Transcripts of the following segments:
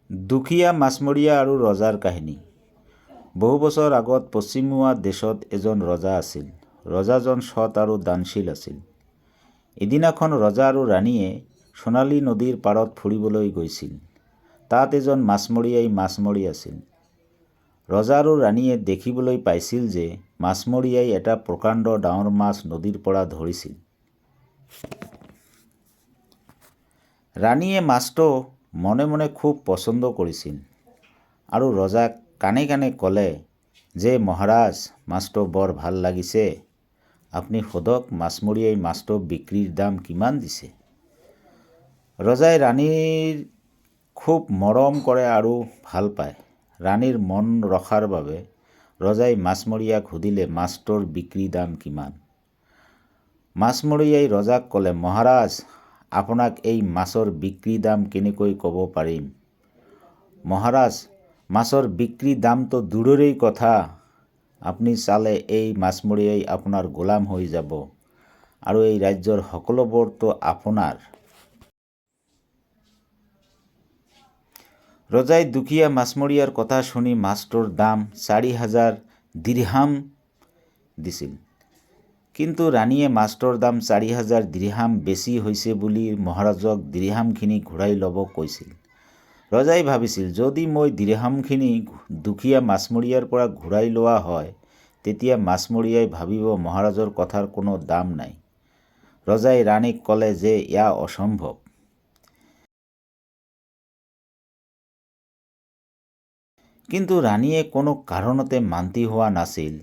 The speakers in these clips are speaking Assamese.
দুখীয়া মাছমৰীয়া আৰু ৰজাৰ কাহিনী। বহু বছৰ আগত পশ্চিমীয়া দেশত এজন ৰজা আছিল। ৰজাজন সৎ আৰু দানশীল আছিল। এদিনাখন ৰজা আৰু ৰাণীয়ে সোণালী নদীৰ পাৰত ফুৰিবলৈ গৈছিল। তাত এজন মাছমৰীয়াই মাছ মাৰি আছিল। ৰজা আৰু ৰাণীয়ে দেখিবলৈ পাইছিল যে মাছমৰীয়াই এটা প্ৰকাণ্ড ডাঙৰ মাছ নদীৰ পৰা ধৰিছিল। ৰাণীয়ে মাছটো মনে মনে খুব পছন্দ কৰিছিল আৰু ৰজাক কাণে কাণে ক'লে যে মহাৰাজ, মাছটো বৰ ভাল লাগিছে। আপুনি সোধক মাছমৰীয়াই মাছটো বিক্ৰীৰ দাম কিমান দিছে। ৰজাই ৰাণীৰ খুব মৰম কৰে আৰু ভাল পায়। ৰাণীৰ মন ৰখাৰ বাবে ৰজাই মাছমৰীয়াক সুধিলে মাছটোৰ বিক্ৰী দাম কিমান। মাছমৰীয়াই ৰজাক ক'লে, মহাৰাজ, আপোনাক এই মাছৰ বিক্ৰী দাম কেনেকৈ ক'ব পাৰিম? মহাৰাজ, মাছৰ বিক্ৰী দামতো দূৰৰেই কথা, আপুনি চালে এই মাছমৰীয়াই আপোনাৰ গোলাম হৈ যাব আৰু এই ৰাজ্যৰ সকলোবোৰতো আপোনাৰ। ৰজাই দুখীয়া মাছমৰীয়াৰ কথা শুনি মাছটোৰ দাম 4000 দিৰহাম দিছিল। কিন্তু ৰাণীয়ে মাছটোৰ দাম 4000 দিৰহাম বেছি হৈছে বুলি মহাৰাজক দিৰহামখিনি ঘূৰাই ল'ব কৈছিল। ৰজাই ভাবিছিল, যদি মই দিৰহামখিনি দুখীয়া মাছমৰীয়াৰ পৰা ঘূৰাই লোৱা হয়, তেতিয়া মাছমৰীয়াই ভাবিব মহাৰাজৰ কথাৰ কোনো দাম নাই। ৰজাই ৰাণীক ক'লে যে এয়া অসম্ভৱ। কিন্তু ৰাণীয়ে কোনো কাৰণতে মান্তি হোৱা নাছিল।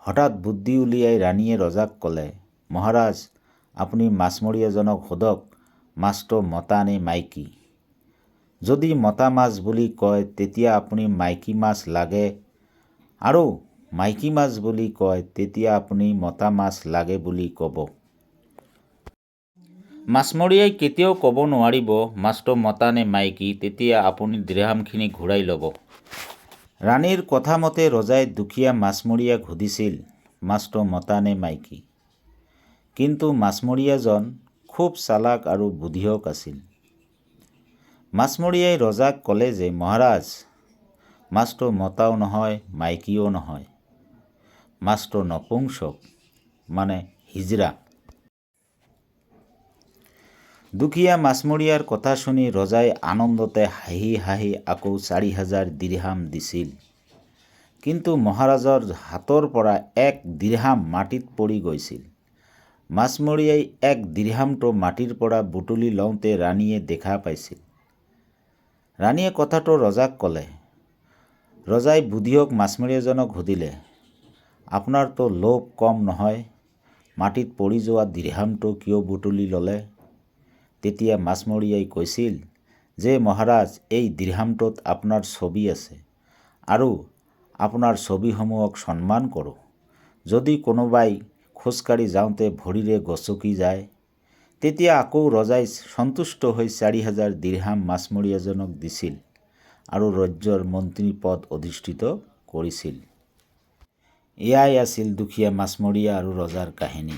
হঠাৎ বুদ্ধি উলিয়াই ৰাণীয়ে ৰজাক ক'লে, মহাৰাজ, আপুনি মাছমৰীয়াজনক সোধক মাছটো মতা নে মাইকী। যদি মতা মাছ বুলি কয় তেতিয়া আপুনি মাইকী মাছ লাগে আৰু মাইকী মাছ বুলি কয় তেতিয়া আপুনি মতা মাছ লাগে বুলি ক'ব। মাছমৰীয়াই কেতিয়াও ক'ব নোৱাৰিব মাছটো মতা নে মাইকী, তেতিয়া আপুনি দিৰহামখিনি ঘূৰাই ল'ব। ৰাণীৰ কথামতে ৰজাই দুখীয়া মাছমৰীয়াক সুধিছিল মাছটো মতা নে মাইকী। কিন্তু মাছমৰীয়াজন খুব চালাক আৰু বুধিয়ক আছিল। মাছমৰীয়াই ৰজাক ক'লে যে মহাৰাজ, মাছটো মতাও নহয় মাইকীও নহয়, মাছটো নপুংসক মানে হিজৰা। দুখীয়া মাছমৰীয়াৰ কথা শুনি ৰজাই আনন্দতে হাঁহি হাঁহি আকৌ 4000 দিৰহাম দিছিল। কিন্তু মহাৰাজৰ হাতৰ পৰা এক দিৰহাম মাটিত পৰি গৈছিল। মাছমৰীয়াই এক দিৰহামটো মাটিৰ পৰা বুটলি লওঁতে ৰাণীয়ে দেখা পাইছিল। ৰাণীয়ে কথাটো ৰজাক ক'লে। ৰজাই বুধিয়ক মাছমৰীয়াজনক সুধিলে, আপোনাৰতো লোভ কম নহয়, মাটিত পৰি যোৱা দিৰহামটো কিয় বুটলি ল'লে? তেতিয়া মাছমৰীয়াই কৈছিল যে মহাৰাজ, এই দিৰহামটোত আপোনাৰ ছবি আছে আৰু আপোনাৰ ছবিসমূহক সন্মান কৰোঁ। যদি কোনোবাই খোজকাঢ়ি যাওঁতে ভৰিৰে গচকি যায়, তেতিয়া আকৌ ৰজাই সন্তুষ্ট হৈ 4000 দিৰহাম মাছমৰীয়াজনক দিছিল আৰু ৰাজ্যৰ মন্ত্ৰী পদ অধিষ্ঠিত কৰিছিল। এয়াই আছিল দুখীয়া মাছমৰীয়া আৰু ৰজাৰ কাহিনী।